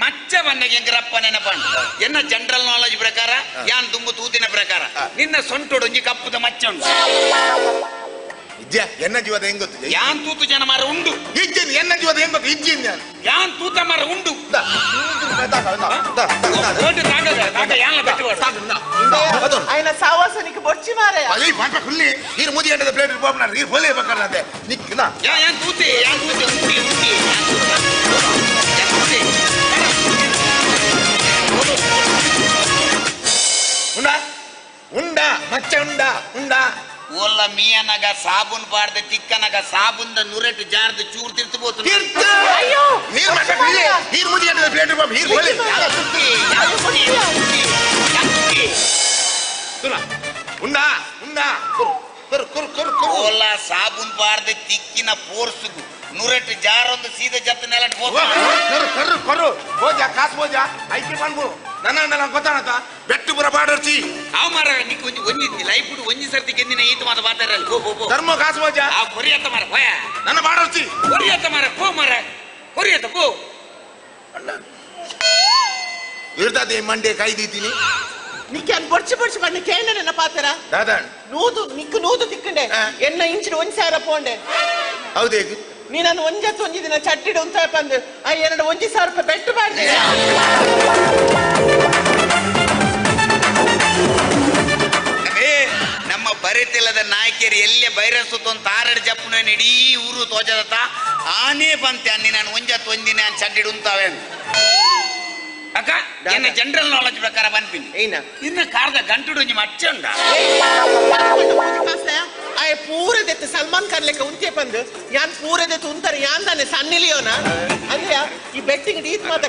ಮಚ್ಚ ಬನ್ನಗೆ ಎಂಗ್ರಪ್ಪ ನೆನಪಂಡು ಎನ್ನ general knowledge ಪ್ರಕಾರ ಯಾನ್ ದುಂಬು ತೂತಿನ ಪ್ರಕಾರ ನಿನ್ನ ಸೊಂಟೊಡು ಒಂಜಿ ಕಪ್ಪುದ ಮಚ್ಚ ಉಂಡು. ಇಜ್ಜ ಎನ್ನ ಜೀವದ ಹೆಂಗ್ ಗೊತ್ತು? ಯಾನ್ ತೂತು ಜನ ಮಾರ ಉಂಡು. ಇಜ್ಜಿನ್ ಎನ್ನ ಜೀವದ ಹೆಂಗ್ ಗೊತ್ತು? ಇಜ್ಜಿನ್ ನಾನು. ಯಾನ್ ತೂತ ಮಾರ ಉಂಡು. ದಾ, ದಾ, ದಾ, ದಾ, ದಾ, ದಾ. ಓಟು ತಾಗದ ತಾಗ ಯಾನ್ಲ ಬೆಟ್ಟು. ಅದೊಂದು. ಆಯ್ನ ಸಾವಾಸನಿಗೆ ಬೊಚ್ಚಿ ಮಾರೆ. ಅಯ್ಯ ಪಾಪ ಹುಲ್ಲಿ ನೀರು ಮುದಿ ಗಂಟದ ಪ್ಲೇಟ್ ಪಾಪ ನೀರು ಹೊಲೆ ಬೇಕಾದ್ರೆ ನಿಕ್ ನಾ. ಯಾ ಯಾನ್ ತೂತೆ ಯಾನ್ ತೂತೆ ಉಂಡಿ ಉಂಡಿ ಯಾನ್ ತೂತೆ ಯಾನ್ ತೂತೆ. ಉಂಡಾ ಉಂಡಾ ಮಚ್ಚ ಉಂಡಾ ಉಂಡಾ. ಓಲ್ಲ ಮೀಯನಗ ಸಾಬೂನ್ ಪಾಡ್ದ ತಿಕ್ಕನಗ ಸಾಬೂನ್ದ ನುರೆಟ್ ಜಾರ್ದ ಚೂರ್ ತಿರ್ತು ಪೋತು. ತೀರ್ಥ. ಅಯ್ಯೋ. ನೀರು ಮಾಡ ನೀರು ಮುದಿ ಗಂಟದ ಪ್ಲೇಟ್ ಪಾಪ ನೀರು ಹೊಲೆ. ಯಾನ್ ತೂತೆ ಯಾನ್ ತೂತೆ ಯಾನ್ ತೂತೆ. ಉಂಡಾ ಉಂಡಾ ಕುರು ಕುರು ಕುರು ಕುರು ಕುರು. ಓಲ್ಲ ಸಾಬೂನ್ ಪಾಡ್ದ ತಿಕ್ಕಿನ ಪೋರ್ಸುಗು ನುರೆಟ್ ಜಾರೊಂದು ಸೀದ ಜತ್ತ ನೆಲಟ್ ಪೋತು. ಕರು ಕರು ಕರು ಬೋಜಾ ಕಾಸು ಬೋಜಾ ಐಕೆ ಪನ್ಪು ನನ್ನ ನನ್ನ ಗೊತ್ತಾನತ ಬೆಟ್ಟು ಪುರ ಪಾಡರ್ಚಿ. ಅವ್ ಮಾರ ನಿಕ್ ಒಂಜಿ ಒಂಜಿ ಲೈಫ್ ಒಂಜಿ ಸರ್ತಿ ಗೆಂದಿನ ಈತ ಮಾತ ಮಾತಾಡಲ್ಲ ಪೋ ಪೋ ಪೋ. ಧರ್ಮ ಕಾಸು ಬೋಜಾ. ಆ ಕೊರಿಯತ್ತ ಮಾರ ಹೋಯ. ನನ್ನ ಪಾಡರ್ಚಿ. ಕೊರಿಯತ್ತ ಮಾರ ಪೋ ಮಾರ ಕೊರಿಯತ್ತ ಪೋ. ಇರ್ತದೆ ಮಂಡೆ ಕೈ ದೀತೀನಿ. ನಿಕ್ಕೆ ಅನ್ ಬೊಚ್ಚಿ ಬೊಚ್ಚಿ ಬಣ್ಣ ಕೇಂದ್ರ ನನ್ನ ಪಾತ್ರ. ದಾದಾ. ನೂದು ನಿಕ್ಕು ನೂದು ತಿಕ್ಕಂಡೆ. ಎನ್ನ ಇಂಚಿನ ಒಂದ್ ಸಾವಿರ ಪೋಂಡೆ. ಹೌದೇ? ನೀನನ್ನು ಒಂಜತ್ತು ಒಂಜಿ ದಿನ ಚಟ್ಟಿಡು ಒಂದ್ ಸಾವಿರ ಪಂದು ಆ ಎರಡು ಒಂಜಿ ಸಾವಿರ ರೂಪಾಯಿ ಬೆಟ್ಟು ಮಾಡ್ದೆ. ಏ ನಮ್ಮ ಬರಿತಿಲ್ಲದ ನಾಯಕಿಯರು ಎಲ್ಲೇ ಬೈರಸ್ ತೊಂದು ತಾರಡ್ ಜಪ್ಪುನ ಇಡೀ ಊರು ತೋಜದತ್ತ ಆನೇ ಬಂತೆ ಅನ್ನಿ ನಾನು ಒಂಜತ್ತು ಒಂದಿನ ಚಡ್ಡಿಡು ಉಂತಾವೆ ಅಕ್ಕ. ಎನ್ನ ಜನರಲ್ ನಾಲೆಜ್ ಪ್ರಕಾರ ಬಂದ್ಪಿನಿ. ಏನ? ಇನ್ನು ಕಾರ್ದ ಗಂಟುಡು ಒಂಜಿ ಮಚ್ಚ ಉಂಡ. ಆಯ್ ಪೂರದೆತ್ತು ಸಲ್ಮಾನ್ ಖಾನ್ ಲೆಕ್ಕ ಉಂಚೆ ಪಂದು ಯಾನ್ ಪೂರದೆತ್ತು ಉಂತಾರೆ ಯಾನ್ ತಾನೆ ಸನ್ನಿ ಲಿಯೋನ ಅಂದ್ರೆ ಈ ಬೆಟ್ಟಿಂಗ್ ಈತ್ ಮಾತ.